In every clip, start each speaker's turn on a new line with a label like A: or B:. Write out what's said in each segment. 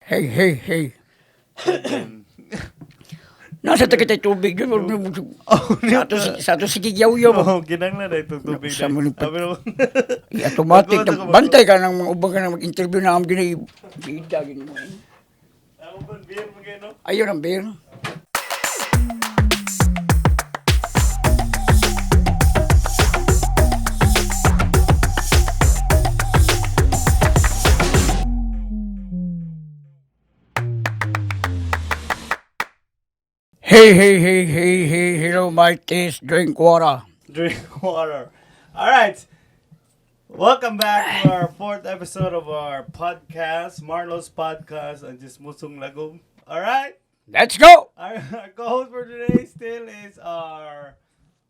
A: Hey, hey, hey. Nasa ta kita'y tubig. Sa ato sige yaw-yaw.
B: Oh, ginang na itong tubig
A: Sa
B: na.
A: muli
B: Ah, pero
A: I-automatic.
B: Magkuha sa
A: Bantay ka ng mga ubang ka na mag-interview na ang ginay. Bida, gini mo.
B: Ako ba, beer mo kayo, no?
A: Ayun ang beer. Hey, hey, hey, hey, hey, hello, my taste, drink water.
B: Drink water. All right. Welcome back to our fourth episode of our podcast, Marlo's Podcast, and just Musong Lagom. All right.
A: Let's go!
B: Our co-host for today still is our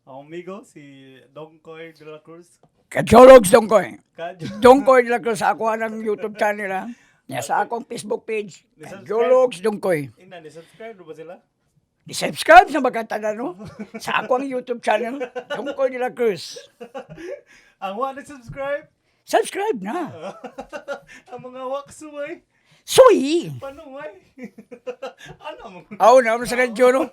B: amigo, si Dongkoy de la Cruz.
A: Kajologs Dongkoy.
B: Kadyo.
A: Dongkoy de la Cruz sa ako ang YouTube channel ha. Nya sa akong Facebook page. Kajologs Dongkoy.
B: Ina, ni-subscribe na ba sila?
A: I-subscribe sa magkatana, no? Sa ako ang YouTube channel, Dongkoy de la Cruz.
B: Ang wa ni-subscribe?
A: Subscribe na.
B: Ang mga waksuway.
A: Soy!
B: Paano, way? Ano mo?
A: Aw, na sa radyo, no?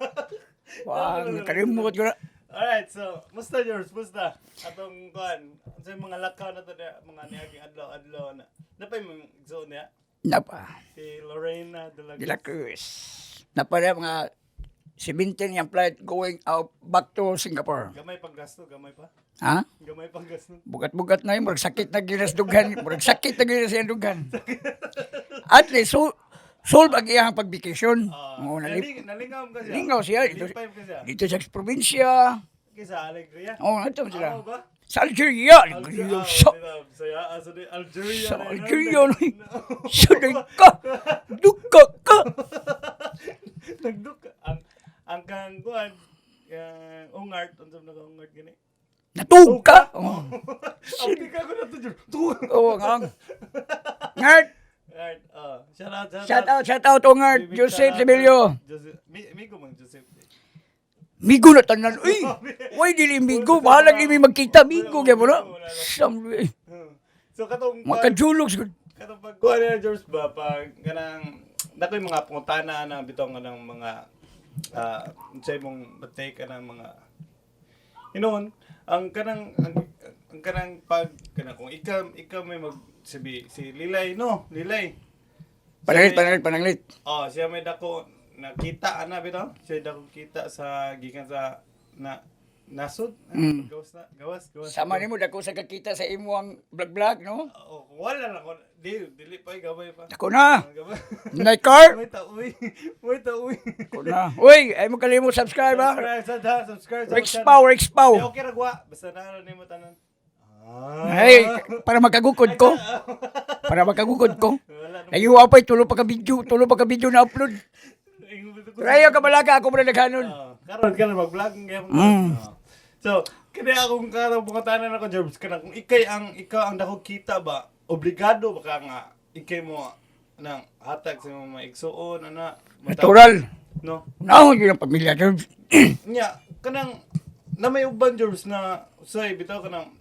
A: Wag, nakalimot ko na.
B: Alright, so, musta yours? Musta? Atong kuan, sa mga lakaw na to niya, mga niaging adlaw-adlaw na. Napay mo yung zone niya?
A: Napa,
B: Si Lorena de la
A: de la Cruz. Napa na mga 17 yung flight going out back to Singapore.
B: Gamay pang gasto, gamay pa.
A: Ha?
B: Gamay pang gasto.
A: Bugat-bugat na yun, murag sakit na ginas dughan. Murag sakit na ginas yung dughan. At least, so, solve ang iyang pagbikasyon. Oo,
B: Nalingaw ka siya.
A: Lingaw siya. Dito,
B: Nalipay ka siya.
A: dito sa probinsya.
B: Kisa Alegria.
A: Oo, oh, ito sila.
B: Ako ba?
A: Sa Algeria. Algeria. Sa,
B: Sa Algeria.
A: sa Algeria. No. Sa ka. Duka ka.
B: Nagduk ang kang kuan ungart unsa man ka ungart gani.
A: Natug ka. Oo.
B: Ang tika ko na to jud.
A: Oo, ang. Ngart.
B: Alright, shout out, shout,
A: Shout out, shout out, Ungart.
B: Big
A: Joseph
B: shout out.
A: Sibilio.
B: Joseph, migo man Joseph.
A: Migo na tanan. Uy, uy, dili migo. Bahalag di mi magkita. Migo, kaya mo na. Sam, eh.
B: So katong
A: Makajulog. Siguro.
B: Katong pag kuan na George ba pag kanang nakoy mga pangutana na bitaw nga ng mga unsay mong take kanang mga hinuon ang kanang ang kanang pag kanang kung ikaw ikaw may mag sabi si Lilay, no Lilay.
A: Pananglit, pananglit, pananglit.
B: Oh, siya may dako nakita ana bitaw, siya dako kita sa gikan sa na nasod. Gawas na gawas gawas.
A: Sama nimo dako sa kakita sa imo ang vlog-vlog, no?
B: Oh, wala na ko di dili pa gabay pa.
A: Dako na.
B: Gabay.
A: Nay car.
B: Wait, uy. Wait, uy.
A: Dako na. Uy, ay mo kalimot subscribe ha.
B: Subscribe, sa subscribe sa
A: Rex Pau, Rex Pau.
B: Di, okay ra gwa. Basta na nimo tanan. Ah.
A: Ay, para magkagukod ko. Para magkagukod ko.
B: Wala na.
A: Nayuwa pa, tulo pa ka video na upload. Pero ayaw ka balaga, ako muna naghanon.
B: Ah, karon karon mag-vlog gyapon. So, kini akong karon pangutanan ako Jobs kanang kung ikay ang ikaw ang dako kita ba, obligado ba ka nga ikay mo nang hatag sa imong mga igsuon ana.
A: Natural.
B: No.
A: Naon yun ang pamilya.
B: Nya, kanang na may uban Jobs na say bitaw kanang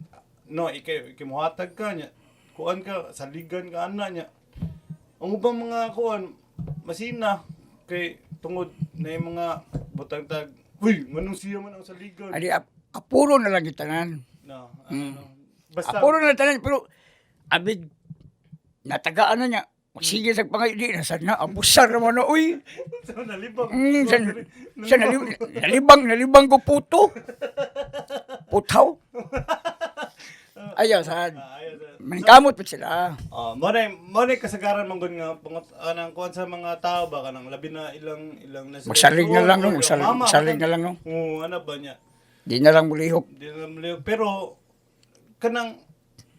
B: no ikay ikay mohatag ka nya. Kuan ka saligan ka ana nya. Ang ubang mga kuan masina kay tungod na yung mga butang tag uy nganong siya man ang saligan.
A: Adi, apuro na lang yung tanan.
B: No, ano, basta
A: Apuro na lang tanan, pero abig, natagaan na niya. Magsige sa pangay, di, nasa na, abusar naman na, uy.
B: So, nalibang.
A: Sa nalibang, nalibang ko puto. Putaw. Ayaw, saan.
B: Ah, ayun, ah.
A: Maningkamot pa sila.
B: Ah, mo na kasagaran man gud nga pangut anang kuan sa mga tao ba kanang labi na ilang ilang nasa
A: Magsalig na lang, no?
B: Mama,
A: Magsalig na lang, no?
B: Oo, ano ba niya?
A: Di na lang mulihok.
B: Di na maliw. Pero kanang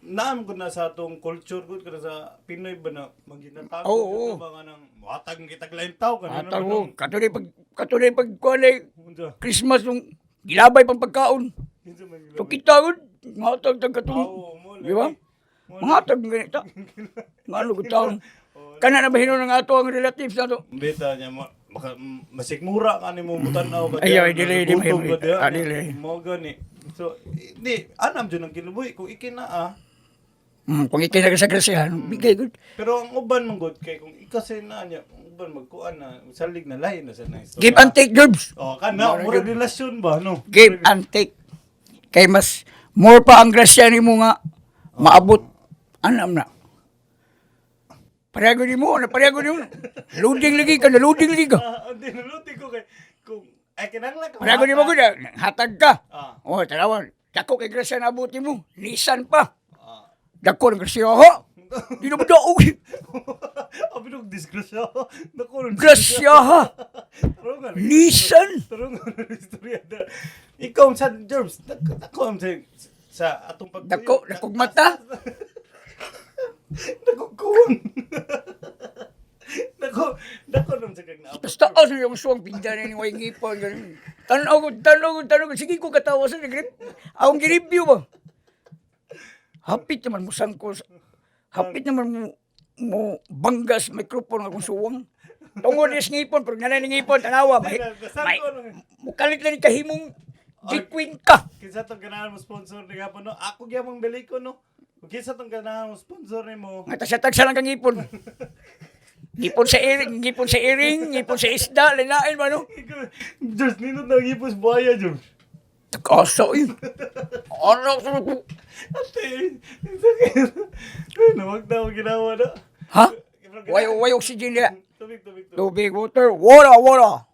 B: naam ko na sa atong culture ko kana sa Pinoy ba na mangginatago
A: Oo, oo.
B: ba kanang muhatag kitag lain tao kanang
A: Atang mo, katuloy pag kuan ay
B: Unsa?
A: Christmas nung gilabay pang pagkaon.
B: Unsa man
A: So kita gud, matag tag katong,
B: Oo, mo
A: di ba? Matag ganita. Ngano gud taon. Kana na ba hinuon ang ato ang relatives na to?
B: Bita niya mo maka, masikmura ka ni mo mutan-aw ka
A: Ay, ay, dili, di,
B: Gutom ka diha.
A: ah, dili.
B: Mo gani. So, di anam jud ang kinubuhi kung ikinaa.
A: Kung ikay na sa grasyahan, bigay gud.
B: Pero ang uban man gud kay kung ikaw sa na niya, ang uban magkuan na salig na lahi na sa na istorya.
A: Give and take, Jobs.
B: Oh, kana mura relasyon ba, no?
A: Give and take. Kay mas more pa ang grasya nimo nga maabot anam na. Pareho ni mo, na pareho ni mo. Loading lagi ka, na loading lagi ka.
B: Ah, hindi naluti ko kay kung ay kinahanglan ka.
A: Pareho ni mo gud, hatag ka.
B: Ah.
A: Oh, tanawan. Dako kay grasya na abuti mo. Nisan pa.
B: Ah.
A: Dako ng grasya ho. Di na ba daog?
B: Abi nung disgrasya. Naku, nung
A: Grasya ha.
B: Tarungan.
A: Nisan.
B: Tarungan ng istorya na. Ikaw sa germs, dako ang sa atong pag
A: Dako, dakog mata.
B: Dako kuwang. Dako, dako nung sa kag naabot.
A: Basta ako sa iyong suwang pinda na ni way ngipon. Ganun. Tanaw ko, tanaw ko, tanaw ko. Sige ko katawa sa nag Akong gireview ba? Hapit naman mo sangko. Hapit naman mo banggas microphone akong suwang. Tungod ni ngipon, pero nanay ni ngipon, tanawa. May, mukalit na ni kahimong jikwing ka.
B: Kinsa tong ganahan mo sponsor ni gapon, no? Ako gyapon bili ko, no. Kung kinsa tong ganahan mo sponsor nimo.
A: Nga tasya-tagsa lang kang ngipon. Ngipon sa iring, ngipon sa iring, ngipon sa isda, linain ba no?
B: Ikaw, Diyos, ninot na ang ipos buhaya, Diyos.
A: Tag-asa eh. Ano?
B: Ate, ang sakit. Ay, nawag na ako ginawa na.
A: Ha? Way oxygen niya.
B: Tubig, tubig, tubig.
A: Tubig, water, water, water.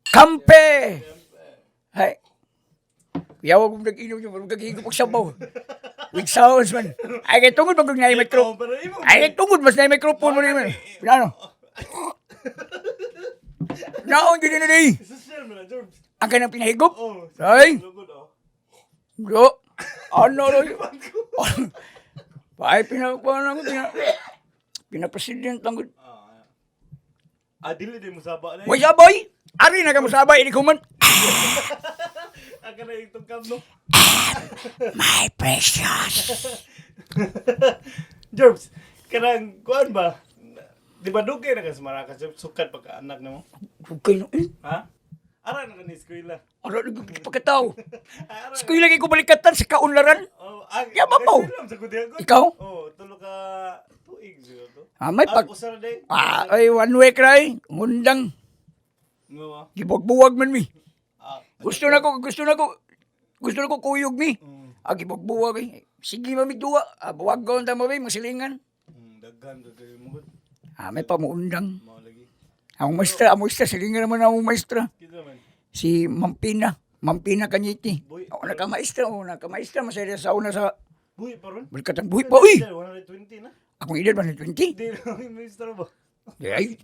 A: Kampe! Hay. Yawa kong nag-inom yun, marunong gagigop ang sabaw. With sounds man. Ay, kay tungod pag na micro.
B: Ikaw, pero imo.
A: Ay, kay tungod, mas na microphone mo naman. Ano? Naon, gini na ni.
B: Social mo na, Diyos.
A: Ang kanang pinahigop?
B: Oh,
A: Ay!
B: Lugod, oh.
A: Go. Ano, no? Ay, pinakuha ko, pinapresident lang ko.
B: Ah, ah, dili din mo saba na.
A: Way sabay! Ari na ka mo sabay, ini kuman.
B: Ang kana yung tungkam, no?
A: My precious.
B: Jerms, kanang, kuan ba? Di ba dugay na ka sa Maracas, Jerms? Sukat pagka-anak na mo?
A: Okay no eh.
B: Ha? Ara na ka ni eskwela.
A: Ara na pagkatao.
B: Ara.
A: Eskwela kay ko balikatan sa kaunlaran.
B: Oh, ah,
A: Ya, mapaw.
B: eskwela sa Kudiagon.
A: Ikaw?
B: Oh, tulo ka tuig siguro to.
A: Ah, may pag
B: Ah, usa ra day.
A: Ah, ay one week ra eh. Ngundang.
B: Nga ba?
A: Gibugbuwag man mi.
B: Ah,
A: Gusto na ko kuyog mi. Ah, gibugbuwag eh. Sige mami duwa. Ah, buwag ko ta mo masilingan.
B: Daghan ka kayo mo.
A: Ah, may pamuundang.
B: Mao lagi.
A: Ang maestra, silingan naman ang maestra.
B: Kinsa man?
A: Si Mampina. Mampina Kanyiti.
B: Boy.
A: O, nakamaestra, o, nakamaestra. Masaya sa una sa
B: Buhi pa ron.
A: Balikatan. Buhi pa, uy!
B: 120 na.
A: Akong edad, 120.
B: Di na maestra ba?
A: Di ay,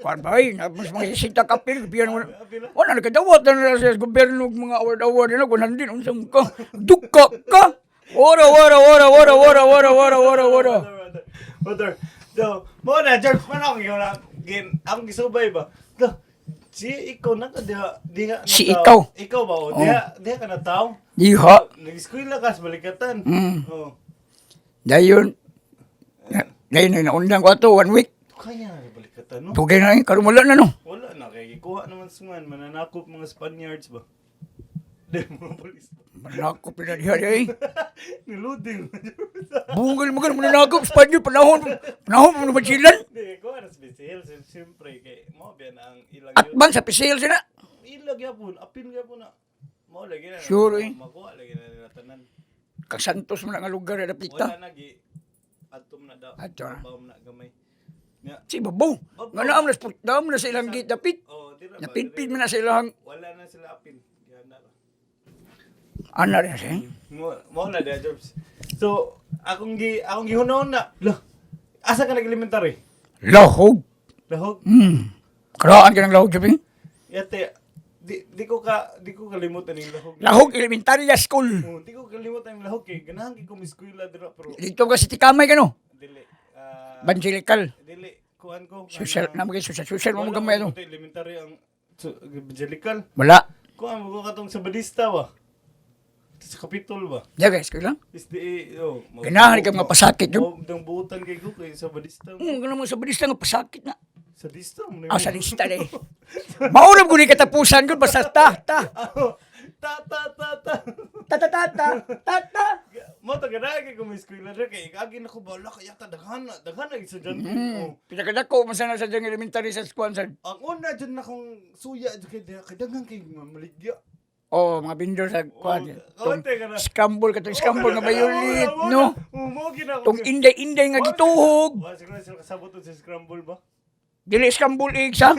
A: kuan ba ay, mas mga 60 kapil, biyan mo.
B: Apil.
A: Wala, nakadawat na na sa gobyerno, og mga award-award na, 100, unsang ka, duka ka. Ora, ora, ora, ora, ora, ora, ora, ora, ora.
B: Water. So, mo na George man ako gyud na gin akong gisubay ba. Do, si ikaw na ka diha diha na
A: Si
B: tao.
A: ikaw.
B: Ikaw ba o diha diha ka na tao.
A: Diha.
B: Nag-eskwela ka sa Balikatan. Oh.
A: Dayon, dayon na naundang ko ato, one week.
B: Kaya na Balikatan, no?
A: Tugay na eh, karon wala na no.
B: Wala na kay gikuha naman sa man mananakop mga Spaniards ba. Di mga polis.
A: Manakop na diha diha eh.
B: Niluding.
A: Bungol mo ganun, mananakop, Spaniard, panahon, panahon mo naman silan.
B: Di kuha na sa BCL siyempre kay mo biya na ang ilang
A: At bang sa pisil sila.
B: Ilag yapon, apil yapon na. Mao lagi na.
A: Sure, eh.
B: Makuha lagi na nila tanan.
A: Kang Santos mo na nga lugar na
B: Wala
A: dapita.
B: na gi adtom na daw.
A: Adto na.
B: Baom na gamay. Nya.
A: Si Babaw. Nga naam na, naam na sa ilang gate dapit.
B: Oh, di na ba?
A: Napinpin mo na sa ilang
B: Wala na sila apil. Gihana ra.
A: Ana rin siya.
B: Mo na dia jobs. So, akong gihunahon na. Lah. Asa ka nag-elementary?
A: Lahog.
B: Lahog.
A: Karaan ka ng lahog, sabi.
B: Yate, di ko kalimutan yung lahog.
A: Lahog Elementary School.
B: Oh, di ko kalimutan yung lahog kay ganahan kay ko eskwela dira pero
A: Dito ka sa Tikamay ka no?
B: dili ah,
A: Evangelical.
B: dili kuan ko
A: Social,
B: kanang-
A: na mga social, social mo
B: Wala
A: gamay
B: ko
A: no.
B: ito, elementary ang so, evangelical.
A: Wala.
B: Kuan mo ko katong sa Badista ba? Sa Kapitol ba?
A: Diya guys, lang.
B: SDA, oh.
A: Ganahan ka mga pasakit,
B: Oh, dang buutan kay ko kay sa Badista.
A: Ganun mo sa Badista nga pasakit na.
B: Sa Dista mo na
A: Ah, sa lista na eh. Maunam ko ni katapusan ko, basta ta, ta.
B: Ah, ta ta ta ta.
A: Ta, ta, ta, ta, ta, ta.
B: Mo to ganahan kay kung may eskwela ra kay agi na ko bala kay yata daghan na daghan na estudyante. Oh.
A: Pinakadako man sana sa diyang elementary sa kuan sa
B: Ang una dyan na kong suya dyan kay daghan kay maligya.
A: Oh, mga vendor sa kuan.
B: Oh, kawante ka na.
A: Scramble katong scramble nga violet, no?
B: Mo gina
A: Tong inday-inday nga gituhog.
B: Wa siguro sila kasabot sa scramble ba?
A: Dili scramble eggs ha.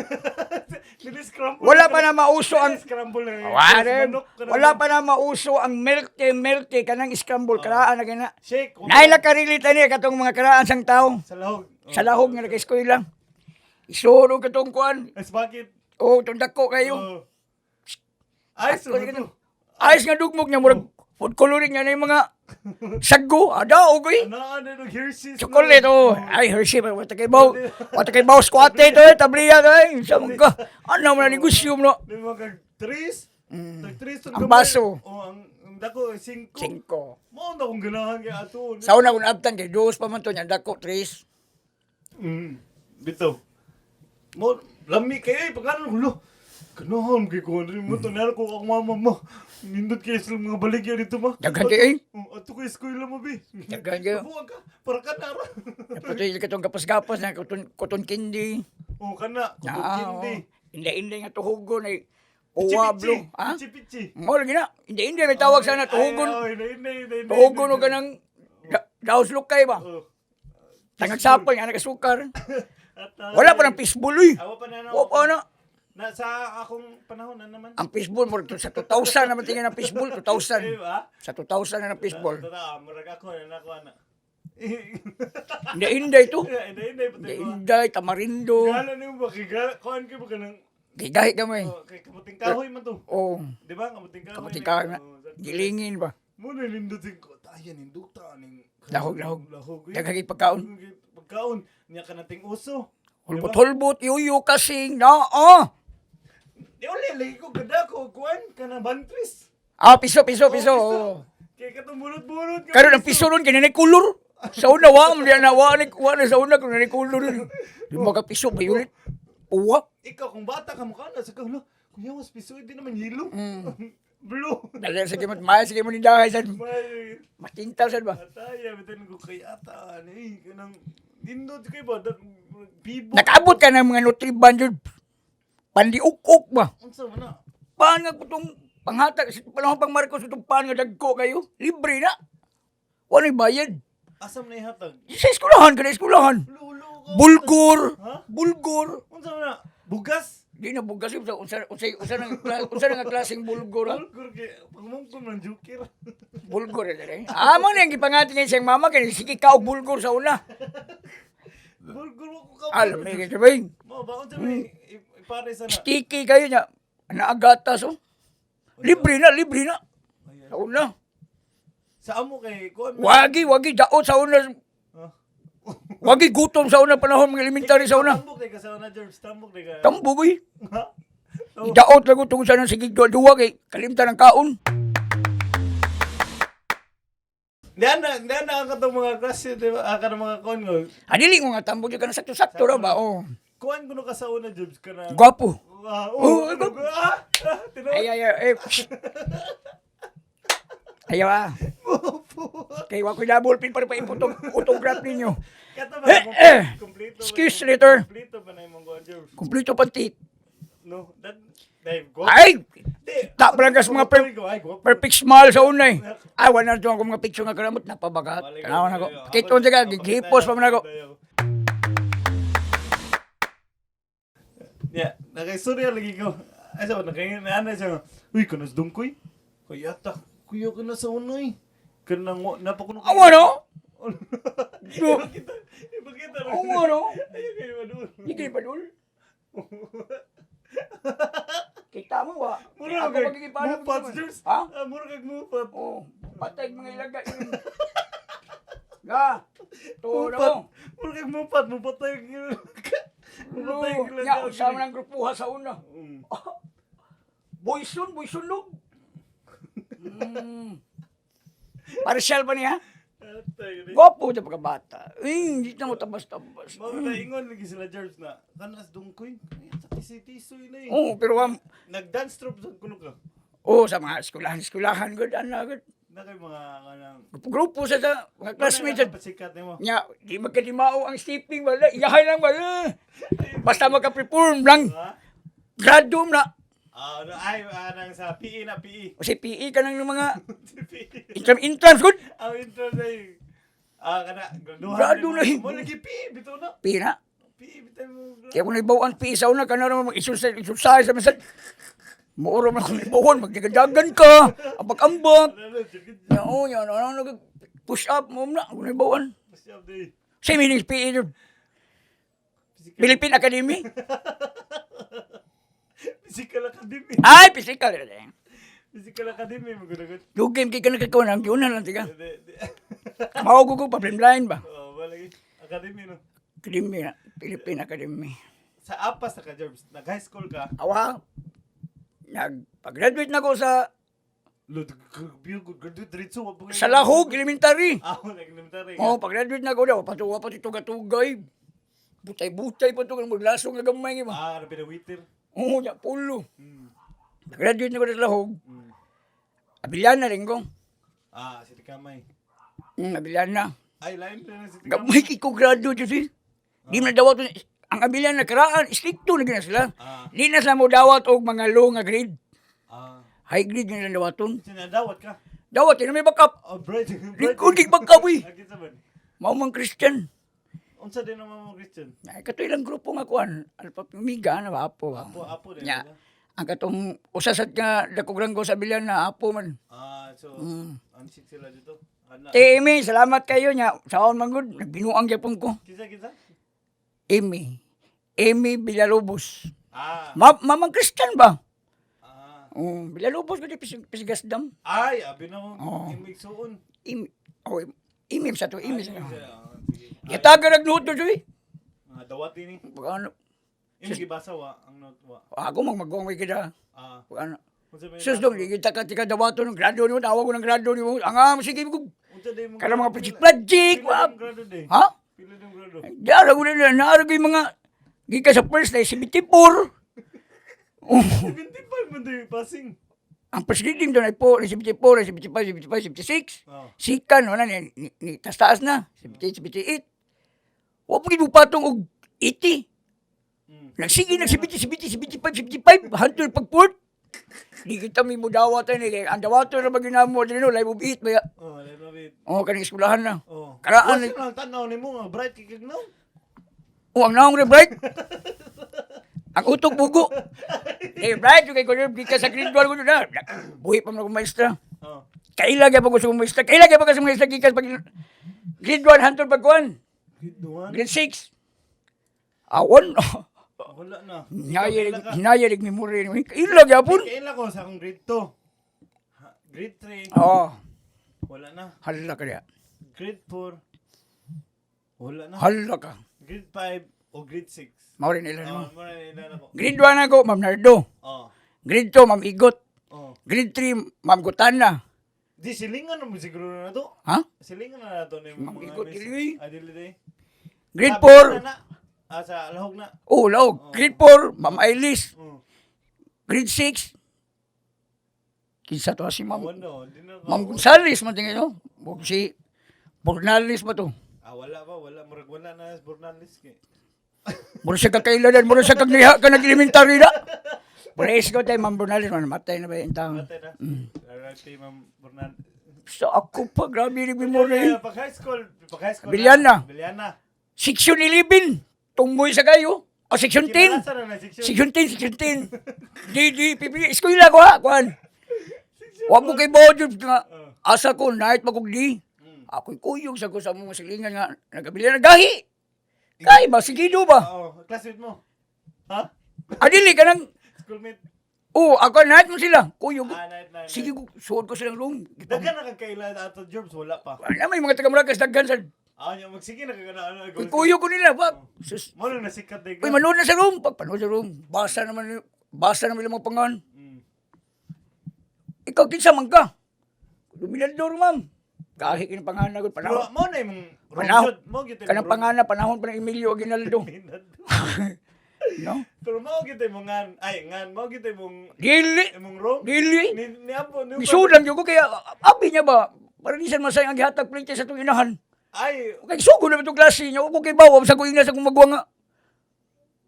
B: Dili scramble.
A: Wala pa na mauso ang
B: Dili scramble na.
A: Wala,
B: Manok ka na.
A: wala pa na mauso ang milk tea kanang scramble karaan na gina.
B: Shake.
A: Naay la karelate ani katong mga karaan sang tao.
B: Sa lahog.
A: Sa lahog nga naka-eskwela. Isuro katong kuan.
B: Es bakit?
A: Oh, tong dako kayo.
B: Oh. Ay, sunod.
A: Ayos nga dugmog niya murag food coloring nga na yung mga sago. Ada ogoy.
B: Ano ano no Hershey's.
A: Chocolate oh. Ay Hershey pa wala kay baw. Wala kay baw squate to eh tabliya to eh. Sa mga ka. Ano man na negosyo mo no.
B: Di ba kag tres? Tag tres
A: Ang baso.
B: Oh, ang dako singko.
A: Cinco.
B: Mao na akong ganahan kay ato.
A: Sa una kung abtan kay dos pa man to niya dako tres.
B: Bitaw. Mo lami kayo eh pagkano hulo. Ganahan kay ko ano mo to naro ko ang mama mo. Nindot kay sila mga baligya dito ma.
A: Daghan kayo eh.
B: Oh, ato kay eskwela mo bi.
A: Daghan kayo.
B: Buwag ka para ka na ra.
A: Pati katong gapas-gapas na cotton candy.
B: Oh kana
A: Ah,
B: kundi.
A: oh. Inday-inday nga tuhugon ay uwa blue. Ha?
B: Pichi pichi.
A: Mo lagi na. Inday-inday may tawag sana tuhugon.
B: Ay, inday inday inday.
A: Tuhugon og kanang daos lukay ba?
B: Oh.
A: Tangag sapol nga nakasukar.
B: At,
A: Wala pa ng fishball uy.
B: Awa pa na no.
A: Wa pa na.
B: Na sa akong panahon na naman.
A: Ang fishball mo sa 2000 naman tingin ang fishball 2000.
B: Di ba?
A: Sa 2000 na ang fishball.
B: Tara, murag ako na nako ana.
A: Inday-inday to.
B: Inday inday pati ko.
A: Inday-inday, tamarindo.
B: Gala nimo ba kay kuan kay ba kanang
A: Gigahi kami.
B: oh, kay kamuting kahoy man to.
A: Oh,
B: Di ba? Kamuting kahoy.
A: kamuting kahoy na.
B: Oh, sakto.
A: Gilingin ba?
B: Mo na nindot ko. Tayo ninduta ning
A: Lahog, lahog.
B: Lahog. eh.
A: Daghang pagkaon.
B: Pagkaon niya kanating uso.
A: Hulbot-hulbot, yuyo kasing na ah.
B: Di uli lagi ko gada ko kuan kana bantris.
A: Ah, piso, piso, piso.
B: Oh,
A: Oh.
B: Kay katong bulot-bulot ka.
A: Karon ang piso ron kay nanay kulor. Sa una wa man na wa ni wa na sa una kung nanay kulor. Di ba ka piso bayulit? Uwa.
B: Ikaw kung bata ka mukha na sa kahulo. Kuya was piso di naman yelo. Blue.
A: Dali sa kimo, maya sa kimo ni dahay sad.
B: May
A: Matintal sad ba?
B: ataya bitan ko kay ata ani kanang nindot kay ba bibo.
A: Nakaabot ka ng mga Nutriban jud. Pandiuk-uk ba?
B: Unsa man na?
A: Paan nga kutong panghatag sa panahon pang Marcos itong paan nga dagko kayo? Libre na. Wala bayad.
B: Asam na ihatag?
A: Sa eskwelahan ka na eskwelahan.
B: Lulo ka.
A: Bulgur,
B: Ha?
A: bulgur.
B: Unsa man na? Bugas?
A: Di na bugas unsa unsa unsa unsa nang unsa nang klaseng bulgur ha?
B: Bulgur kay pagmungkol ng joker.
A: Bulgur eh dere. Ah, mo na yung gipangati niya siyang mama kay sige ka og bulgur sa una.
B: Bulgur ko ka.
A: Alam ni kay sabihin.
B: Mo ba unsa may ipare sa na?
A: Sticky kayo niya. Naagatas oh. Libre na, libre na. Sa una.
B: Sa amo kay kuan.
A: Wagi, wagi daot sa una.
B: Ha?
A: Wagi gutom sa una panahon mga elementary sa una.
B: Tambok day ka sa una, George. Tambok day ka.
A: Tambog oy.
B: Ha? Oh.
A: Daot lang ko tungkol sa nang sige duwa kay kalimtan ang kaon.
B: Di na ang katong mga klase, di ba? Ang mga kuan ko.
A: Adili ko nga tambog ka na sakto-sakto ra ba? Oh.
B: Kuan kuno ka sa una, George, ka na.
A: Gwapo.
B: Ah,
A: Oh,
B: oh, ano
A: gwapo.
B: ah, ah, tinuod.
A: Ay ay ay. Eh. Psst. Ayaw ah.
B: Gwapo.
A: Kay wa ko'y double pin para pa iputong autograph ninyo.
B: Kato ba,
A: Eh, eh.
B: kompleto ba
A: Excuse
B: na-
A: later.
B: Kompleto ba na imong kuan, George?
A: Kumplito pantit.
B: No, that, Dave, gwapo.
A: Ay!
B: Di,
A: Ta baranggas mga
B: ay, gwapo.
A: perfect smile sa una eh. Ay, wala na ito akong mga picture nga karamot. Napabagat. Tanawan ako. Kiton siya, gigipos pa man ako.
B: Yeah, nakaistorya lagi ko. Ay, sa nakaingin na ana siya. Uy, kanas dungkoy. Kaya ta, kuya ka na sa unoy. Kanang napakuno.
A: Awa no?
B: Ipakita, ipakita.
A: Awa no?
B: Ayaw kayo madul.
A: Hindi kayo padul. Kita mo wa.
B: Mura
A: Ako
B: kag
A: magigipalo.
B: mupat, Jules.
A: Ha?
B: Ah, mura kag mupat.
A: Oh, patay mga ilaga. Ga. To na
B: Mupat.
A: mo.
B: Mura kag mupat, mupatay. Mupatay
A: No, nya usama ng grupuha sa una. Boyson, boyson log. Partial pa niya?
B: Atay,
A: Gwapo sa pagkabata. Eh, hindi na mo tabas-tabas.
B: Mao na ingon lagi sila George na kanas dungkoy. Ay, sa tisi-tisoy na eh.
A: Oo, pero
B: Nag-dance troupe sa kuno ka.
A: oh, sa mga eskwelahan, eskwelahan, good, ana, good.
B: Na kay mga kanang
A: Grupo sa mga classmates sa
B: Pasikat nimo.
A: Nya, di magkadimao ang sleeping wala, iyahay lang wala. Basta maka-perform lang.
B: Ha?
A: Grado na.
B: Ah, ano, ay, nang sa PE na PE.
A: O si PE ka ng mga
B: Si PE.
A: entrance good.
B: Ang intro na yun. Ah, kana, graduhan.
A: Grado na yun.
B: Mo lagi PE, bitaw na.
A: Pina.
B: PE, bitaw mo.
A: Kaya kung naibawan PE sa una, kana naman mag-isulsay sa masad. Mauro man kung naibawan, magdagadagan ka, ambak-ambak.
B: Ano, sige,
A: Ya, oh, yan, ano, ano, push up mo na, kung naibawan.
B: push up day.
A: Sa meaning PE yun.
B: Physical,
A: Philippine Academy.
B: Physical Academy.
A: Ay, physical.
B: Physical Academy, magunagot.
A: Dugim kay ka nagkakawan, ang yun lang, tiga.
B: Di, di.
A: Mao ko problem line ba?
B: Oh, balagi. Academy, no?
A: Academy na, Philippine Academy.
B: Sa apas na ka, Jerbs. Nag-high school ka.
A: Awa, nagpag-graduate na ko sa
B: Lord, graduate diretso. Wa pa kayo-
A: sa Lahog Elementary.
B: Ah, nag-elementary ka.
A: Oh, pag-graduate na ko daw, patuwa pa tuga-tugay. Butay-butay pa to, maglasong nga gamay ba.
B: Ah, ano pinawitir?
A: Oo, ya pulo. Nag-graduate na ko sa Lahog. Abilyana rin ko.
B: Ah, si Kamay.
A: Abilyana.
B: Ay, lain na si Kamay.
A: Gamay kay ko graduate yun. Di man dawat ang Abilyana karaan, stricto na gina sila.
B: Ah.
A: Di na sila mo dawat og mga low nga grade.
B: Ah,
A: High grade na lang dawaton.
B: sinadawat ka.
A: Dawat, yun na may backup.
B: Oh, bright.
A: Lingkod kay backup eh.
B: Ah, kinsa man?
A: Mao mang Christian.
B: Unsa din naman mo Christian?
A: Ay, kato ilang grupo nga kuan, Alpha Omega na ba apo ba?
B: Apo, apo din.
A: Nya.
B: sila.
A: Ang katong usa sa nga dakog ranggo sa Abilyana na apo man.
B: Ah, so, ansik sila dito. Ana.
A: Te Amy, salamat kayo nya. Saon man gud, nagbinuang gyapon ko.
B: Kinsa, kinsa?
A: Amy. Amy Villalobos.
B: Ah,
A: Ma mamang Christian ba?
B: ah.
A: Oh, Villalobos gud Pisgasdam.
B: Ay, abi na mo.
A: Oo.
B: Imig suon.
A: Amy. Oh, Amy sa to, Amy sa.
B: Ah, sige.
A: Yataga nagnuot do eh.
B: Mga dawat ini.
A: Pag ano,
B: Imig gibasa wa ang note wa.
A: ako magmagong may kita.
B: Ah,
A: Pag ano,
B: unsa may
A: sus dong, di kita ka tika dawato ng grado nimo, tawag ko ng grado nimo. Ang ah, sige ko.
B: Unsa din mo?
A: Kana mga project project,
B: Pila
A: wa.
B: din grado day?
A: Ha?
B: Pila din grado?
A: Diara ko na naara ko yung mga gikan sa first na 74. Oh,
B: 75 man day passing.
A: ang first reading doon ay po, 74, 75, 75, 76.
B: Oh.
A: Sikan, wala ni taas taas na, 78, 78. Wa pa gid patong og 80. Nagsige nag 70, 70, 75, 75, hantol pag fourth. Di kita may mudawat ni kay ang dawato ra ba ginamo diri no live of eight ba ya?
B: Oh, live of it.
A: Oh, kaning eskwelahan na.
B: Oh.
A: Karaan
B: Wasa na ang tanaw nimo nga bright kay kag now.
A: Oh, ang naong re bright. Ang utok bugo. Eh, bright kay ko gikan sa grade 1 ko na. Buhi pa man ako maestra.
B: Oh.
A: Kaila gyud ko sa maestra. Kaila gyud ko sa maestra gikan pag grade 1 hantol pag kuan.
B: Grade 1.
A: Grade 6. Awon.
B: Wala na.
A: Hinaya
B: Kaila ka.
A: hinaya rig memory ni. Kaila gyapon.
B: Kaila ko sa akong grade 2. Grade 3.
A: Oh,
B: Wala na.
A: hala ka diya.
B: Grade 4. Wala na.
A: Hala ka.
B: Grade 5 o grade 6.
A: Mao rin ila
B: Oh,
A: nimo.
B: mo na ilan ako.
A: Grade 1 ako, Ma'am Nardo.
B: Oh.
A: Grade 2, Ma'am Igot.
B: Oh.
A: Grade 3, Ma'am Gutana.
B: Di silingan na mo siguro na to.
A: Ha?
B: Silingan na na to ni
A: Ma'am
B: mga
A: Igot,
B: miss.
A: dili.
B: Ah, dili di.
A: Grade
B: Ah, Bilana
A: 4,
B: na. Ah, sa lahog na.
A: oh, laog. Grade 4, Ma'am Ailis.
B: Oh.
A: Grade 6, kinsa to si Ma'am?
B: Wala, di na.
A: Ma'am Gonzales man tingin no? Huwag si Bornales ba to?
B: Ah, wala ba? Wala. Murag wala na sa Bernales kay.
A: Mura siya kakailanan, mura siya kagniha ka nag-elementary na. Praise God tayo, Ma'am Bornales, man, matay na ba yung taon?
B: Matay na. RIP, Ma'am Bernal.
A: So ako pa, grabe ni memory.
B: Yeah, pag high school, pag high school.
A: Bilyana.
B: Bilyana.
A: Section 11, tungmoy sa kayo. O section 10.
B: Kinalasa na na section.
A: Section 10, section 10. D, D, P, P, eskwela ko ha, kuan. Wa mo kay Bojo nga. Asa ko, night magog D. Ako'y kuyog sa ko sa mga silingan nga, nagabili na gahi. Kay ba, sigido ba?
B: Oo, classmate mo. Ha?
A: Adili ka nang,
B: Schoolmate.
A: oh, ako night mo sila. Kuyog.
B: Ah, night, night,
A: Sige, suod ko silang room.
B: Daghan na kag kaila ato jobs wala pa.
A: Wala may mga taga-Maragas daghan sa
B: Ah, nya magsige na kag ano.
A: Uy, kuyog ko nila ba? Sus.
B: Mo nang nasikat day
A: Uy, manood na sa room. Pag panood sa room, basa naman yung mga pangan. Ikaw, kinsa man ka? Dominador, ma'am. Kahit kinang pangalan ko,
B: Pero
A: panahon.
B: mo na imong
A: Panahon.
B: room mo gyud
A: Kanang pangalan, panahon pa ng Emilio Aguinaldo. No?
B: Pero mao gyud mo ngan, ay ngan mao gyud mong
A: Dili.
B: imong room.
A: Dili.
B: Ni ni apo ni
A: Misudan gyud ko kaya abi niya ba? Para di san masayang ang gihatag plate sa itong inahan.
B: Ay,
A: Kay sugo na itong klase niya. Ako kay bawa sa ko ina sa kong magwa nga.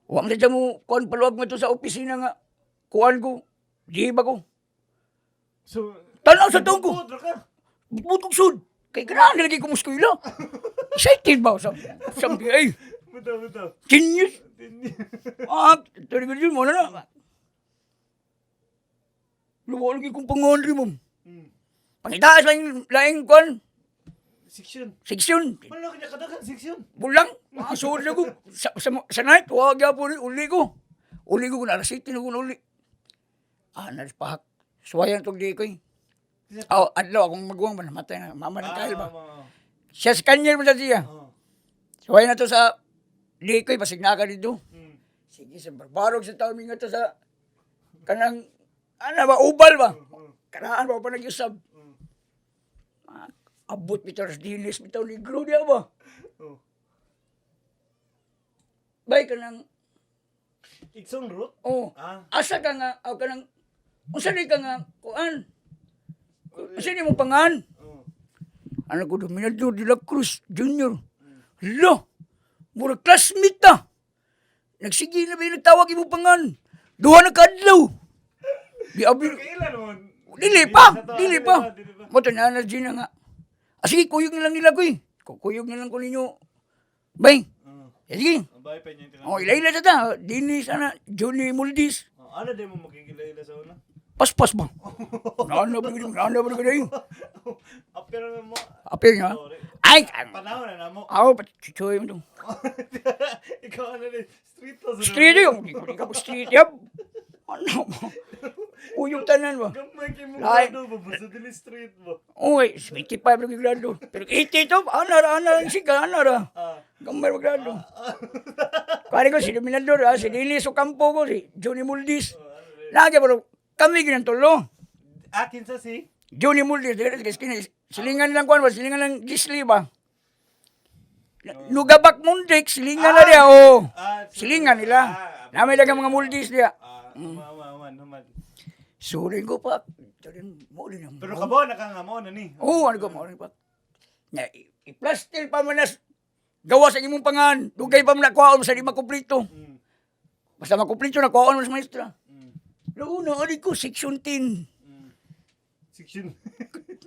A: Wa man siya mo kuan paluag mo ito sa opisina nga. Kuan ko. Di ba ko?
B: So
A: Tanaw sa taong ko.
B: Bukod ra ka.
A: Butong sud. Kay ganahan na lagi ko muskwila. Excited ba? Sa ay,
B: Butaw butaw.
A: genius. Ah, talaga yun, mo na na. Luwa lagi kong pangonri mo. Pangitaas lang laing kuan,
B: Section.
A: seksyon.
B: Wala kanya kadagan section.
A: Bulang, mga suod na ko. Sa night, wag po rin, uli ko. Uli ko, kung alas 7 na ko na uli. Ah, naspahak. Suwayan itong di ko eh. Oh, adlaw, akong maguwang ba, namatay na. Mama na kahil ba. Siya sa kanya mo sa siya. Suwayan na to sa di ko eh, basig na ka dito. Sige, sa barbarog sa taon nga to sa kanang, ano ba, ubal ba? Karaan ba pa nag-usab? Ah, abot bitaw sa dinis, bitaw negro diya ba?
B: Oh.
A: Bay kanang,
B: Iksong root?
A: oh,
B: Ah.
A: asa ka nga, o kanang, unsa ni ka nga, kuan? Unsa ni mo pangan?
B: Oh.
A: Ano ko, Dominador de la Cruz Jr. Lo, mura classmate ta. Nagsige na ba yung nagtawag imo pangan? Duha na kaadlaw. Di abi,
B: Kailan mo?
A: dili pa,
B: sa to,
A: dili pa.
B: Dili pa.
A: Mo na na Gina nga. Ah, sige, kuyog na lang nila ko eh. Kuyog na lang ko ninyo. Bay,
B: Oh.
A: eh, sige.
B: Ang bahay pa niya yung
A: Oh, ila-ila sa ta. Dinis, ana, Johnny Muldis.
B: Oh, ano di mo makikilala sa una?
A: Paspas ba? Naana ba yun? Naana ba yun?
B: Apir na mo.
A: Apir nga. Ay,
B: Panahon na namo.
A: ako, chuchoy mo to.
B: Ikaw ano ni street to sa
A: Street yun. Hindi ko ka street yun. Ano mo? Uyog tanan ba?
B: Gamay kay mo
A: Lain.
B: grado ba basta dili street ba.
A: Uy, 75 lang yung grado. Pero 80 to, ana ra, ana ra, siga, ana ra.
B: Ah.
A: Gamay mo grado. Pare ko, si Dominador, ah, si Dinis Ocampo ko, si Johnny Muldis. Lagi, pero kami ginantulo.
B: Akin sa si
A: Johnny Muldis, silingan lang kuan ba, silingan lang gisli ba? Nugabak Mundik, silingan na diya, oh.
B: Ah,
A: Silingan nila.
B: Ah,
A: Namay lang ang mga Muldis diya.
B: Ah, man man man.
A: Surin ko pa. Turin mo din ang.
B: Pero kabaw na ka nga mo na ni.
A: Oo, ano ko mo rin pa. Nya, i-plaster pa man nas gawa sa imong pangan. Dugay pa man nakuhaon sa di makumpleto. Basta makumpleto na kuhaon mo sa maestra. Launa, ari ko, section 10.
B: Section.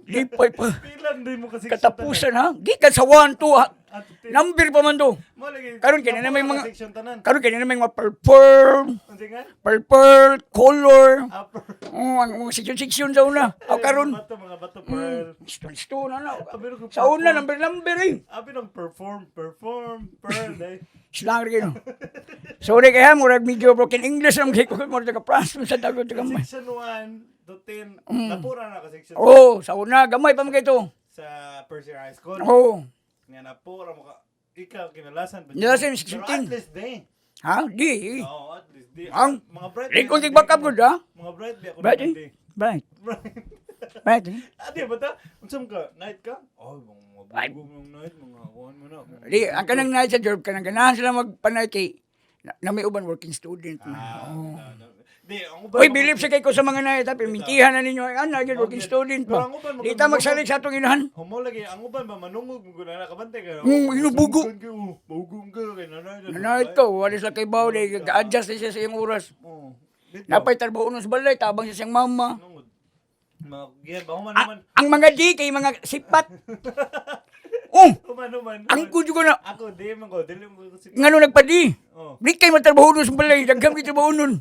A: Lipay pa.
B: Pilan din mo kasi
A: Katapusan ha. Gikan sa 1, 2 ha.
B: At
A: Number pa man to.
B: Mo lagi.
A: Karon kay na may mga
B: section tanan.
A: Karon kay na may mga purple,
B: Unsa nga?
A: purple, color.
B: Upper.
A: Oh, ang mga section-section sa una. O karon,
B: Mga bato, mga bato pearl.
A: stone stone na.
B: Abi ko
A: Sa una number number eh.
B: Abi nang perform, perform, pearl day.
A: Slang rin no. Sorry kaya murag medyo broken English ang kay ko murag ka France sa dagot gamay.
B: Section 1 to 10. Napura na ka section
A: Oh, sa una gamay pa man kay to.
B: sa first year high school.
A: Oh.
B: Nga napura mo ka. Ikaw kinalasan pa.
A: Kinalasan, section
B: Pero at
A: 10.
B: least day.
A: Ha? Di.
B: Oo, at least di.
A: Ang
B: mga bright.
A: Likon kay backup gud ha.
B: Mga bright di ako
A: Bright
B: naman
A: eh.
B: di.
A: Bright.
B: Bright.
A: Bright eh.
B: Ate ba ta? Unsa man ka? Night ka? Oh, mga
A: Ay.
B: bugo mong night, mga kuan mo na.
A: Di ang kanang night sa job kanang ganahan sila magpanay kay na may uban working student na.
B: Ah,
A: Oh.
B: na. Di, ang uban.
A: Uy, believe sa kay ko sa mga night ha, pimintihan na ninyo ay ana gyud working student
B: Pero
A: pa.
B: ang uban,
A: Di ta magsalig sa atong inahan.
B: Humo lagi ang uban ba manungog mo guna na kabante ka.
A: Inubugo.
B: Bugong ka kay nanay.
A: Nanay ko, wala sa kay bawo di ga-adjust siya sa iyong oras.
B: Oh. Dito.
A: Napay trabaho nun sa balay, tabang siya siyang mama.
B: Manungod. Mga giyan ba human
A: Ah,
B: human.
A: ang mga di kay mga sipat. Oh,
B: Human human.
A: ang kudyo ko na
B: Ako di man ko dili mo ko si.
A: ngano nagpadi.
B: Oh.
A: Di kay matrabaho nun sa balay, daghang kay trabaho nun.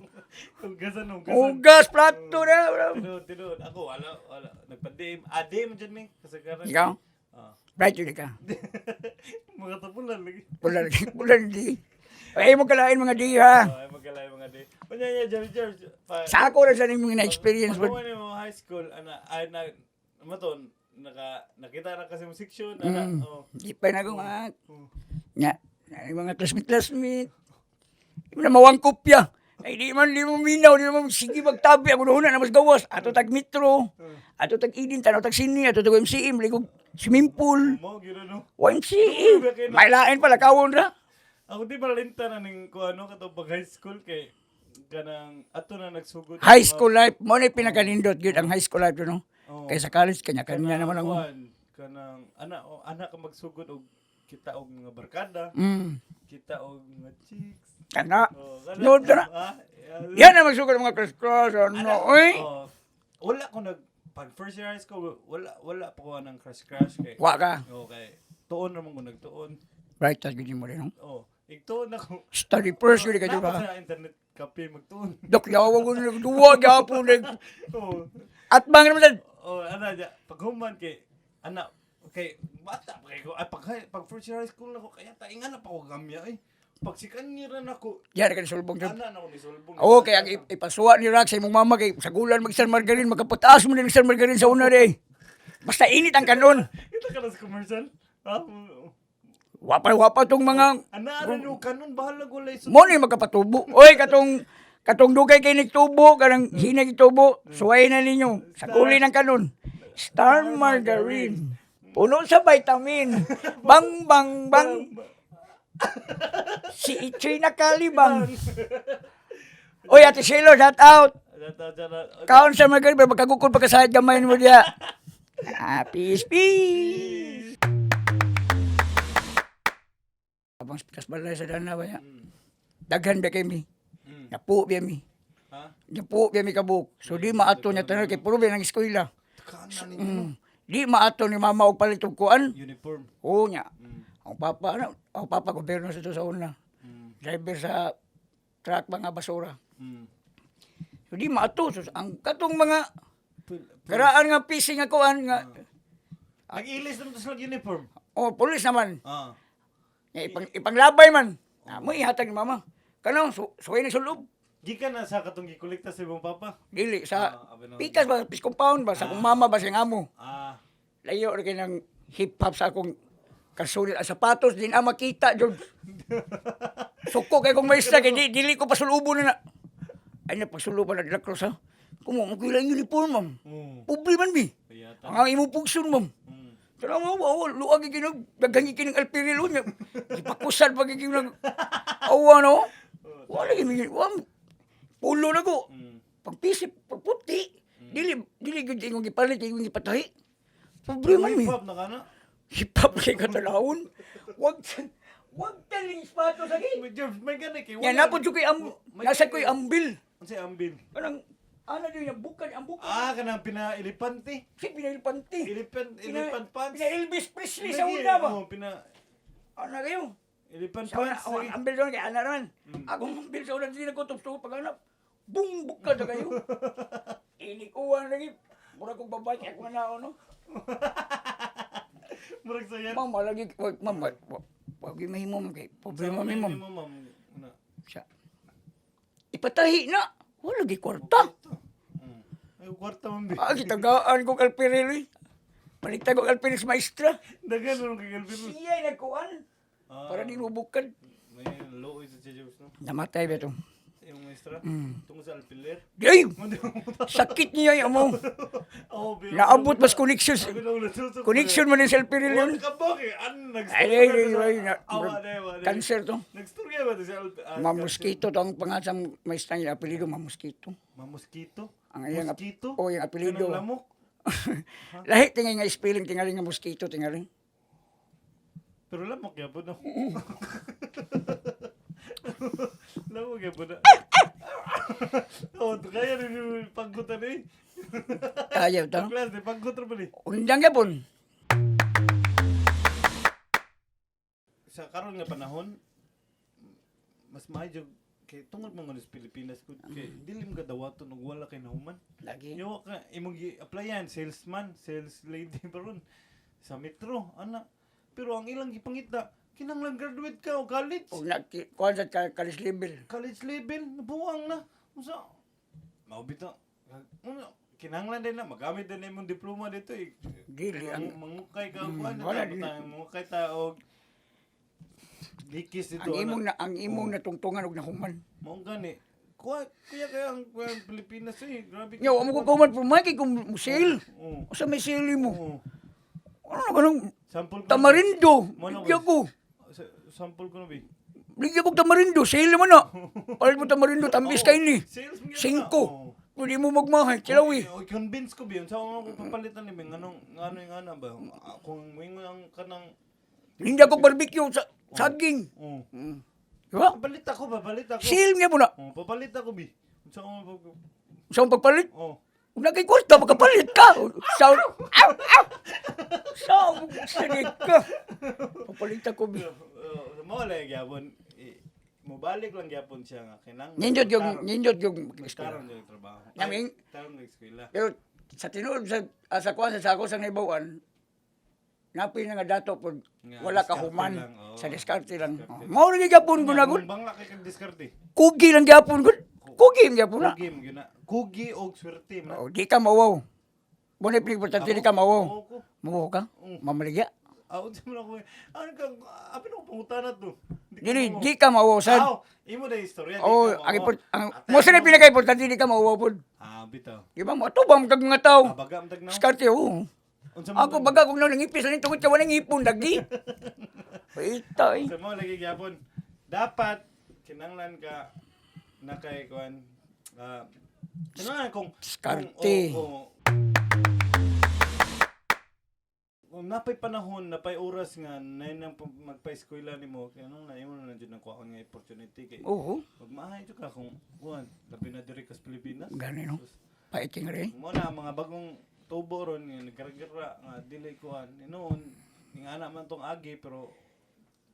B: Hugasan hugasan.
A: Hugas, plato na. Bro.
B: Tinuod tinuod ako wala wala nagpa-DM. Ah, DM jud mi kasagaran.
A: Ikaw?
B: Ah.
A: Bright yun ka.
B: Mga tapulan lagi.
A: Pula, pula di. Ay mo kalain mga di ha.
B: Oh, ay magkalay mga di. Unya nya Jerry George. Pa,
A: Sa ako ra sa ning mga na-experience
B: Pag
A: but
B: mo high school ana ay na maton naka nakita na kasi mo section ana. Oh.
A: Di pa na ko mga
B: Oh.
A: nya, na yung mga classmate classmate. Di mo na mawang kopya. Ay di man di mo minaw, di mo sige magtabi ako na na mas gawas. Ato tag metro, ato tag Eden, tanaw tag Sini, ato tag MCM, ligog swimming pool.
B: Mo gyud ano.
A: YMCA. May lain pala kawon ra.
B: Ako di malinta na ning kuano kato pag high school kay kanang ato na nagsugod.
A: High school life, mo na pinakanindot gyud ang high school life, you know?
B: Oo.
A: Kaysa college, kanya-kanya naman ang.
B: Kuan, kanang ana o ana ka magsugod og kita og mga barkada, kita og mga chicks.
A: Kana.
B: Oh, kana.
A: No, kana.
B: Ah, yeah.
A: Yan ang magsugod ang mga cross-cross, ano, oy.
B: Oh, wala ko nag pag first year high school, wala wala pa ko ng crush crush kay.
A: Wa ka.
B: Okay. Tuon naman ko nagtuon.
A: Right, tas gyud mo rin, no?
B: Oh, igtuon ako.
A: Study first, gyud ka
B: Naa pa
A: ba?
B: sa internet cafe magtuon.
A: Dok, yawa ko nag duwa, gyapon, nag.
B: Oh.
A: At bang naman sad.
B: Oh, ana ja, pag human kay ana kay bata pa kay ko ay, pag first year high school na ko kaya taingan na pa ko gamya eh. Pag si kanira na ko,
A: Yan ka sulbong jud.
B: ana na ko ni sulbong.
A: Oo, kaya ang ipasuwa ni Rax sa imong mama kay sagulan mag San Margarin, magkapataas mo din San Margarin sa una day. Basta init ang kanon.
B: Kita ka na sa commercial. Ha?
A: Wapa wapa tong mga
B: Ana ana no kanon bahala ko lay
A: mo ni magkapatubo. Oy, katong katong dugay kay nagtubo, kanang hinay tubo, suway na ninyo. Sa kuli ng kanon. Star Margarine. Puno sa vitamin. Bang bang bang. Si Ichoy nakalibang. Oy, Ate Sheila, shout out. Kaon sa Margarine, pero magkagukod pa ka sa gamay mo diya. Ah, peace, peace. Abang pikas balay sa dana ba niya? Daghan ba kay mi? Napo ba mi?
B: Ha?
A: Napo ba mi kabuk? So di maato niya tanan kay puro ba ng eskwela.
B: Kana ninyo.
A: Di maato ni mama og palit og kuan.
B: Uniform.
A: Oo niya. Ang papa ano, ang papa gobyerno sa to sa una. Driver sa truck mga basura. So di maato so, ang katong mga karaan nga pising nga kuan nga
B: Nag-ilis naman to sa uniform.
A: oh pulis naman.
B: Ah.
A: Nga, ipanglabay man. Ah, mo ihatag ni mama. Kanang suway na sulob.
B: Gikan na sa katong gikolekta sa imong papa.
A: Dili sa
B: Ah, abi na.
A: pikas ba pis compound ba sa akong mama ba sa iyang amo. Layo ra kay ng hip hop sa akong kasulit ang sapatos din ang makita jud. Suko kay kong maestra kay di, dili ko pasulubo na na. Ay na pasulubo na de la Cruz ha. Kumo mo kailangan uniform, ma'am. Pobre man mi.
B: Kaya ta.
A: Ang imong pugson, ma'am. Tara mo, wow, luag ginog, daghan ginog alpirilo niya. Gipakusan pa ginog. Awa no. Wala gid wa. Pulo na ko. Pagpisip, pagputi. Dili dili gud imong gipalit, imong gipatahi. Pobre man mi.
B: Hip hop na kana.
A: Hip hop kay katalawon. Wag wag taling spato sa gi.
B: May George, may gani kay
A: Ya napod jud kay am nasa koy ambil.
B: Unsay ambil?
A: Kanang ana jud niya bukan ang bukan.
B: Ah, kanang pina-elepante.
A: Si pinailpante.
B: Elephant, elephant pants.
A: Pina Elvis Presley sa
B: Lagi,
A: una ba?
B: Oh, pina
A: Ana kayo.
B: elephant
A: Sa una,
B: pants.
A: oh,
B: Lagi.
A: ang ambil doon kay ana naman. Akong ambil sa una dili ko tupso pag hanap. Bung buka na kayo. Inikuan lagi. Mura kong babae kay ako na no.
B: Murag sayan.
A: Ma'am, lagi wag ma'am, wag wag mahimo ma'am kay problema mi ma'am.
B: Ma'am. Una.
A: Siya. Ipatahi na. Wala gi kwarta.
B: Ay, kwarta man bi.
A: Ah, gitagaan ko kalpiril eh. Palitan ko kalpiril sa maestra.
B: Dagan mo kay Galvin.
A: Siya ay nagkuan.
B: Ah.
A: Para di mo bukad.
B: May looy sa George no.
A: Namatay ba ito?
B: Sa imong maestra. Tungo sa alpiler.
A: Ay!
B: Mo di mo.
A: Sakit niya yung amo.
B: Oh, bi.
A: Naabot mas connection.
B: Abi na ulo tusok.
A: Connection man yung selfie yun.
B: Wala ka ba kay an
A: Ay, ay, ay, ay, na,
B: Awa na, awa na.
A: cancer to.
B: Nagstorya ba to si Alp? Ah,
A: Ma'am Mosquito to ang pangalan sa maestra niya, apelido Ma'am Mosquito.
B: Ma'am Mosquito?
A: Ang iyang
B: Mosquito?
A: oh, iyang apelyido.
B: Kanang lamok?
A: Lahi tingay nga spelling tingali nga mosquito tingali.
B: Pero lamok gyapon no. Lamok gyapon na. Oh, kaya rin yung pagkutan eh.
A: Kaya to.
B: Ang klase, pagkut ra ba ni?
A: Undang gyapon.
B: Sa karon nga panahon, mas maayo jud kay tungod man nga sa Pilipinas gud kay dili mo kadawaton og wala kay nahuman.
A: Lagi.
B: Yo ka imong gi-applyan salesman, sales lady baron sa metro ana. Pero ang ilang gipangita kinahanglan graduate ka o college.
A: Og na kuan sa college level.
B: College level nabuang na. Unsa? Mao bitaw. Unsa? Kinahanglan din na magamit din na imong diploma dito eh.
A: Dili ang
B: mangukay ka kuan
A: wala
B: na
A: din.
B: mangukay ta og likis dito
A: ang imong
B: ana.
A: na ang imong natungtungan og nahuman.
B: Mao gani. Kuya, kuya kaya ang kuya ang Pilipinas eh. Grabe.
A: Nya wa mo ko kuman pero may kay kung sale.
B: Oo.
A: Usa may sale mo.
B: Oo.
A: Ano na kanang
B: Sample ko.
A: tamarindo.
B: Mo na
A: Bigyan ko.
B: Sample ko na bi.
A: Bigyan mo tamarindo, sale naman na. Palit mo tamarindo, tambis
B: Oo.
A: kayo ni.
B: Sales mo yun na.
A: Singko.
B: Oo.
A: Pwede mo magmahay, kilawi.
B: Oh, convince ko ba yun? Sa mga ko papalitan ni Bing, anong, ano yung ana ba? Ah, kung moingon ang kanang,
A: Hindi ako barbecue sa saging.
B: oh.
A: Di ba?
B: Papalit ako, papalit ako.
A: Sale nga mo na.
B: Oh, papalit ako, bi. Sa mga
A: Sa akong pagpalit,
B: Oh.
A: kung nagay kwarta, makapalit ka. Sa aw, aw. Sa sanig ka. Papalit ako. Bi.
B: Mo lang gyapon. Mobalik lang gyapon siya nga kinahanglan.
A: Nindot yung
B: Karon yung trabaho. Ay, Tarong yung eskwela.
A: Pero sa tinuod sa sa kuan sa ako sa naibawan, napin na nga dato pod
B: Nga,
A: wala ka
B: diskarte
A: human
B: lang, oo.
A: sa diskarte lang. Mao ra gyapon ko na gud.
B: Bangla kay kag diskarte.
A: Kugi lang gyapon gud. Kugi lang gyapon na.
B: Kugi mo gyud na. Kugi og swerte man.
A: Oh, di ka mawaw. Mo na importante di ka mawaw.
B: Oo ko.
A: Mawaw ka? Mamaligya.
B: Aw, di mo na ko. Ano ka apin ako pangutana to. Di ka
A: Dili
B: mawaw.
A: di ka mawaw sad.
B: Aw, imo na istorya. Di
A: Oh,
B: ka
A: ang
B: mawaw.
A: ang
B: Ate,
A: mo sa
B: ano?
A: pinaka-importante di ka mawaw pod.
B: Ah, bitaw.
A: Di ba mo atubang kag mga tao.
B: Ah, baga ang tagnaw.
A: Diskarte oh.
B: Unsa man
A: Ako baga kung nangipis lang tungod ka walang ipon lagi. Ita eh.
B: Sa mo lagi gyapon. Dapat kinanglan ka na kay kuan ah kinanglan kung
A: Diskarte.
B: Kung napay panahon, napay oras nga nay nang magpa-eskwela nimo, kay anong na imo na jud ang kuwaon nga opportunity kay
A: Oo.
B: magmahay jud ka kung kuan labi na diri ka sa Pilipinas.
A: Gani no. Paiting rin.
B: Mo na mga bagong tubo ron nga nagkargira nga dili kuan. Noon ning ana man tong agi pero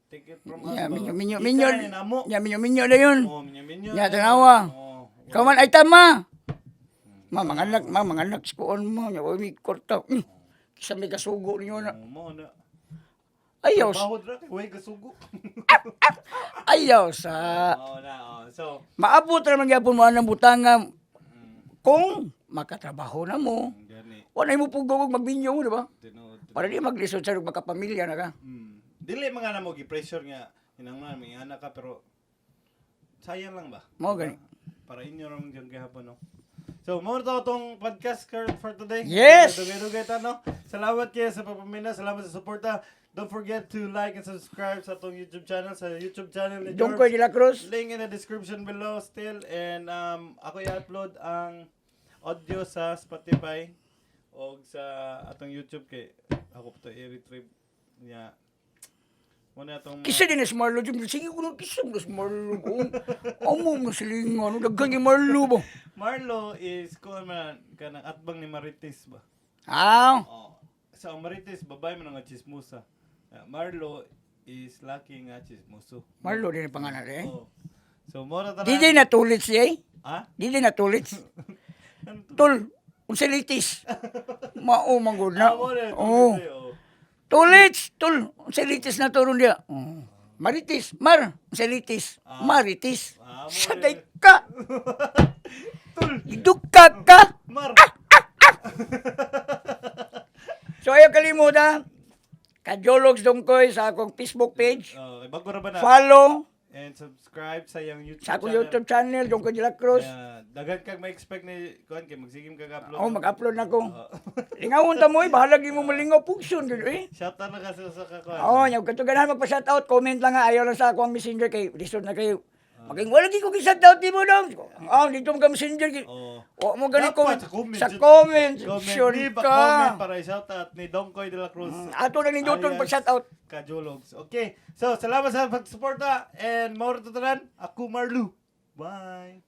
B: take it from us.
A: Ya,
B: ba?
A: minyo minyo
B: Ika
A: minyo.
B: na namo.
A: Ya minyo minyo na yun.
B: Oh, minyo minyo.
A: Ya, tanawa.
B: Oh.
A: Kaman ay tama. Ma mga anak, ma mga anak sa kuon mo, nya mi korta. Kisa may kasugo ninyo na.
B: Oh, mo na.
A: Ayaw,
B: Bahod ra kay way gasugo.
A: ayaw sa
B: Oh na oh. So,
A: maabot ra man gyapon mo anang butanga kung makatrabaho na mo.
B: gani.
A: Wala mo pugog og magbinyo, di ba?
B: Tinuod.
A: Para di maglisod sa makapamilya na ka.
B: Dili mga na mo gi-pressure nga hinanglan may anak ka pero sayang lang ba?
A: Mao gani.
B: Para inyo ra man gyud gihapon no. So, mo to tong podcast for today.
A: Yes!
B: Dugay-dugay ta no. Salamat kayo sa pagpamina, salamat sa suporta. Don't forget to like and subscribe sa atong YouTube channel, sa YouTube channel ni
A: Dongkoy
B: George.
A: de la Cruz.
B: Link in the description below still and ako i-upload ang audio sa Spotify o sa atong YouTube kay ako pa to i-retrieve niya. Muna atong mga-
A: Kisa din na si Marlo. Sige ko na kisa mo na si Marlo. Amo mo silingan. Ano, daghan ni Marlo ba?
B: Marlo is kuan man kanang atbang ni Marites ba?
A: Ah,
B: Oh. Sa ang Marites babae man nga chismosa. Marlo is laki nga chismoso.
A: Marlo din ang pangalan eh.
B: Oh. So mora tanan.
A: Di din natulit siya eh.
B: Ha?
A: Di din natulit.
B: Ano to?
A: Tol, unsa litis. Mao man gud na.
B: Ah, mo na,
A: Oo.
B: tulit, oh.
A: Tulits, tol. Unsa litis na to ron diya. Oo. Maritis, mar, unsa litis. Maritis.
B: Ah, mo
A: Sagay ka.
B: Tul.
A: Duka ka.
B: Mar.
A: So ayaw kalimutan. Kajologs Dongkoy sa akong Facebook page.
B: Oh, bago ra ba na?
A: Follow
B: And subscribe sa iyang YouTube
A: sa akong
B: channel.
A: YouTube channel, Dongkoy de la Cruz.
B: Yeah, daghan kag ma-expect ni kuan kay magsigim kag upload.
A: Oh, mag-upload na ko.
B: Oh.
A: Lingawon ta mo eh, bahala gyud mo malingaw pugson gyud eh.
B: Shout out na kasi sa kakuan.
A: Oo, oh, nya kadto ganahan magpa-shoutout, comment lang nga ayaw lang sa ako ang Messenger kay lisod na kayo. Maging wala gyud ko gi-shoutout nimo dong. Ah, dito mo ka Messenger.
B: Oo.
A: Wa mo gani
B: Dapat
A: comment.
B: sa comment.
A: Sa comment,
B: Comment.
A: sure
B: Di ba
A: ka.
B: comment para i-shout out ni Dongkoy de la Cruz.
A: Ato na ninduton
B: Alias
A: pag shoutout.
B: Kajologs. Okay. So, salamat sa pagsuporta and mauro tanan. Ako Marlu. Bye.